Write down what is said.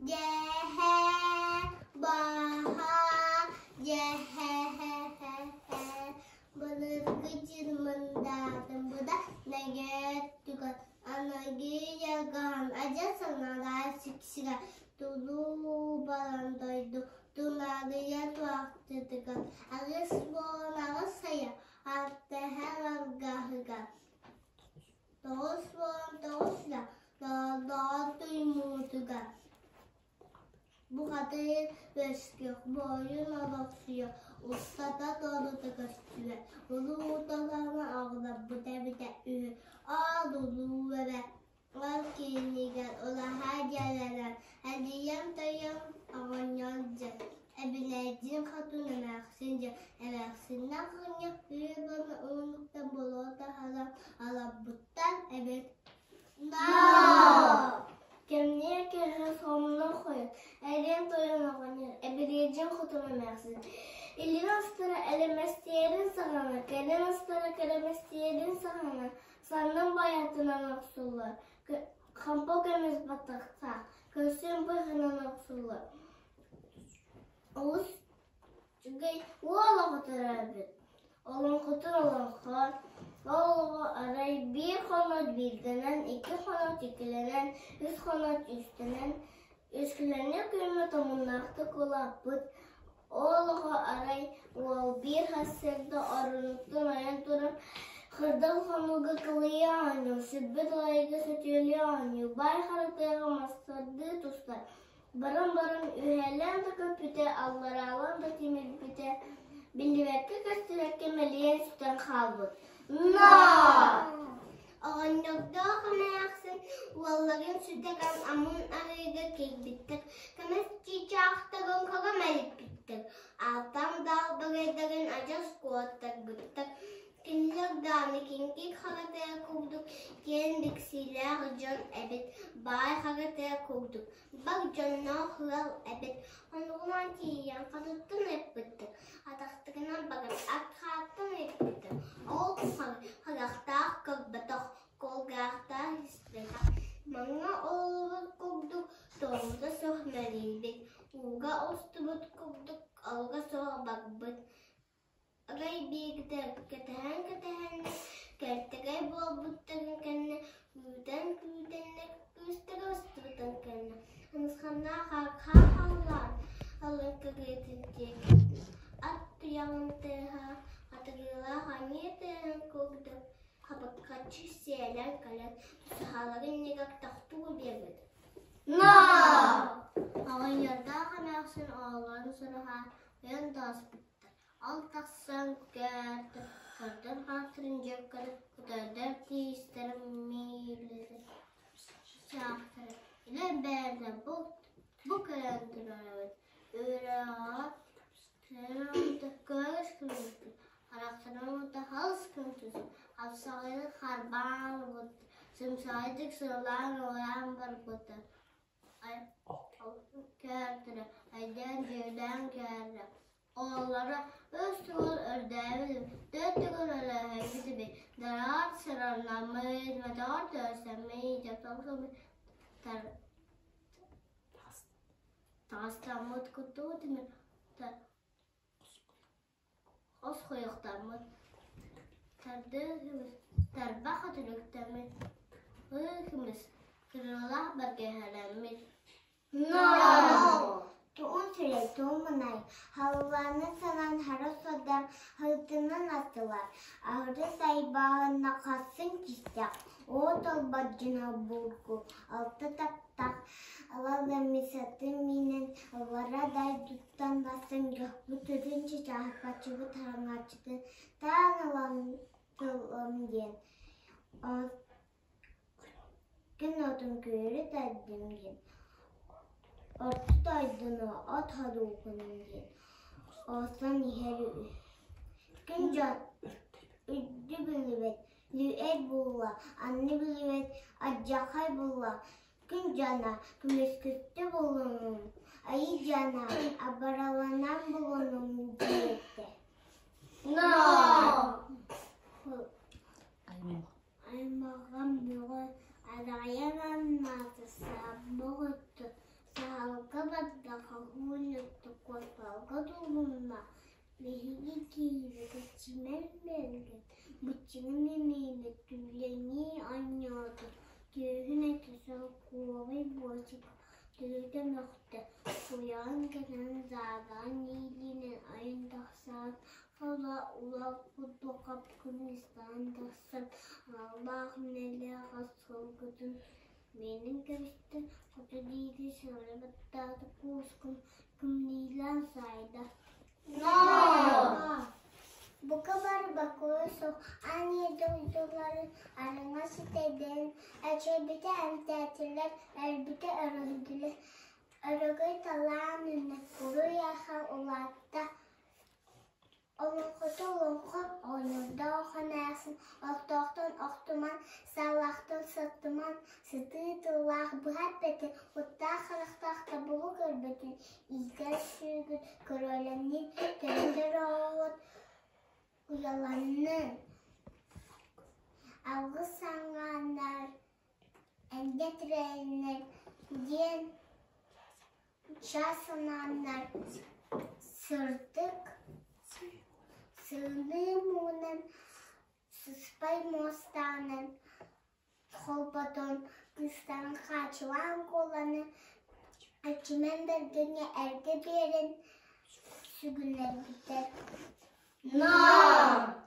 Дьэһэ баһа дьэһэ былыргы дьырмындаатын буда нэгэт түгэн аныгы йагаан адьас саналаа сиксигэ тулуу баран дойду тунаарыйа туохтутугар 88 сайа алтыһар алгаһыгар 99 да доҕор туймуутугар Бухатыыр үөскүөх буойун олохсуйа устата туорута көстүбэт улуу толооно оҕолорбут эбитэ үһү. Ол улуу эбэ ол киинигэр улаһа дьиэлэнэн эрийэн-тойон оҕонньор дьэ эбилэйдиин хотун эмээхсин дьэ эмээхсиннээх оҕонньор үһү уунуктан буолуо таһааран олорбуттар эбит. Кэмниэ киэһэ сонно хойут, эриэн-тойон оҕонньор, эбириэдьин хотун эмээхсин, илин астара элэмэстиэрин саҕана, кэлин астара кэрэмэстиэрин саҕана, саннын байатынан охсуллар, хампа көмүс баттахтаах, көрсүөн быһынан охсуллар. Олус Үчүгэй уол оҕо төрөөбүт. Олоҥхотун олоҥхо, ол оҕо арай биир хонот биирдэнэн, икки хонот иккилэнэн, үс хонот үстэнэн, үскүлэнэр күммүт омуннаахтык улааппыт. Ол оҕо арай уол биир сарсыарда орунуттан ойон туран кырдал хонууга кылыйа оонньуур, сүппүт ылайга сөтүөлүү оонньуур, баай хара тыаҕа мастардыы тустар Баран-баран үөһээлээн да көппүтэ, аллараалаан да тимирбитэ, биллибэккэ-көстүбэккэ мэлийэн сүтэн хаалбыт. Ноо! Оҕонньордоох эмээхсин уолларын сүтэрэн амын арыыга киирбиттэр, көмүс чыычаахтарын көрө мэлиппиттэр, алтан даалбарайдарын адьас куоттарбыттар. Кинилэр даҕаны киҥкик харатыа курдук киэҥ диксиилээх дьон эбит, баай харатыа курдук Бар дьонноох ыал эбит, хонугунан тиийэн хатыттан ыыппыттар, атахтарынан баран архааттан ыыппыттар. Ол харахтаах көрбөтөх, кулгаахтаах истибэтэх, маҥҥа олорбут курдук тоҕута суох мэлийбит, ууга устубут курдук алга суох барбыт. Арай биирдэ кэтэһэн-кэтэһэннэр, кэлтэгэй буолбуттарын кэннэ күүтэн-күүтэннэр күүстэрэ устубутун кэннэ Анысханнаах архаа халлаан алын кырыытын диэки ат туйаҕын тыаһа хатырыылаах анньыы тыаһын курдук хабыккаччы сиэлэн кэлэн тусаһаларын иннигэр тохтуу биэрбит. Оҕонньордоох эмээхсин оҕолорун сураһа уйан тааспыттар. Ол тахсан көрдөр хааттарын дьүөккэрэ, көтөрдөр тиистэрин миилэрэ чаахтара илэ бэйэтэ бу бу кэлэн турар эбит үөрэҕэ көс гыммыт харахтарын уута халыс гына түспүт хапсаҕайдык харбаан ылбыт сымсаҕайдык сыллаан-ыллаан барбыта Кээтэрэ, өйдөөн-дьүөлээн кээрэ, оҕолоро үс төгүл өрдөөбүт, төрт төгүл өлөөһөйбүт эбит, дараҕар сыраннаммыт, мөтөҕөр төөрсөммүт, дьапталгыммыт, таҕыстаммыт, куттубут Хос хойуохтаммыт, тардыы тарбах өтүрүктэммит, ыы көмүс кырыылаах бэргэһэлэммит. Ту'ун сүрэй, ту'ун мынай, халлааны санаан хара суордар хаһыытынан астылар, аһары сайбааһынна хассын кистэх, оо толбот дьиҥэ булгу, алта таптах, ала-ламисатын миинэн аллара дойдуттан барсан дьоһбут ытын чычааһаппаччыбыт хараҥаччытын таан ылан тыллам диэн күн отун күөрү тардым диэн орто дойдуну от хоруукунум диэн осон иһэр үһү күн дьон үрдү билбэт Лү-эр буолла, анны билбэт алдьархай буолла, күн дьоно көмүскүттэ буолунум, айыы дьоно абыраланан буолунум диэтэ. Аймаҕым бөҕө араайан маатыса боҕутту. Саһылга барда, хоһуун өттө куорпалга тулунна, биһиги киһибит Симэн Бэргэн быччыҥын имиинэ түллэҥнии оонньоото, түөһүн этэ солкуобай буочука төлүтэ мөхтө, куйаҕын кэтэн заадаҕын иилинэн айан тахсаат, хала улар курдук хапкын ыстаан тахсан аналлаах мэлээх ас сылгытын миинэн кэбистэ, хоту диэки сыра баттаата куускун кымньыылаан саайда. Бука бары бокуойа суох аан ийэ дойдуларын араҥас ситэйдэрин эчэйбитэ эмтээтилэр, өлбүтэ өрүһүйдүлэр. Өрөгөй талаан үүннэ, уруй-айхал улаатта. Олоҥхото олоҥхо, оҕонньордоох эмээхсин, охтоохтон охтуман, саалаахтан саттыман, сытыы тыллаах быһа эппэтин, уоттаах харахтаах тобугу көрбөтүн, иитэр сүүгүн көрүөлэннин, төрөтөр оҕоҕут уйаланнын. Алгыс саҥааннар, энгэ тирээннэр диэн чаас санааннар сырдык сыыныы муҥунан сыспай муостаанан холботон кыыстарын хаачылаан куоланы Эрчимэн Бэргэҥҥэ эргэ биэрэн сүгүннэрбиттэр. Ноо!